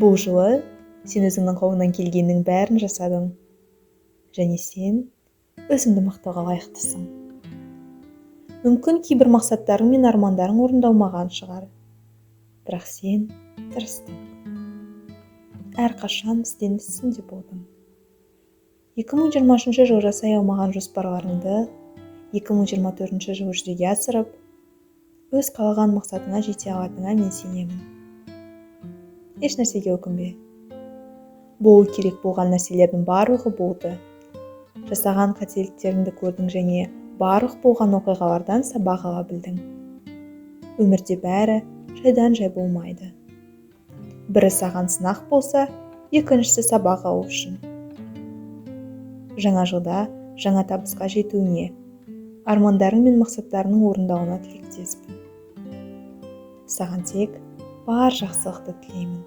Бұл жылы сен өзіңнің қолыңнан келгеннің бәрін жасадың және сен өзіңді мақтауға лайықтысың. Мүмкін, кейбір мақсаттарың мен армандарың орындалмаған шығар, бірақ сен тырыстың. Әрқашан ізденіс үстінде болдың. 2023 жылы жасай алмаған жоспарларыңды 2024 жылы жүзеге асырып, өз қалаған мақсатыңа жете алатыныңа мен сенемін. Еш нәрсеге өкінбе. Болу керек болған нәрселердің барлығы болды. Жасаған қателіктеріңді көрдің және барлық болған оқиғалардан сабақ ала білдің. Өмірде бәрі жайдан жай болмайды. Бірі саған сынақ болса, екіншісі сабақ алу үшін. Жаңа жылда жаңа табысқа жетуіңе, армандарың мен мақсаттарыңның орындалуына тілектеспін. Саған тек бар жақсылықты тілеймін.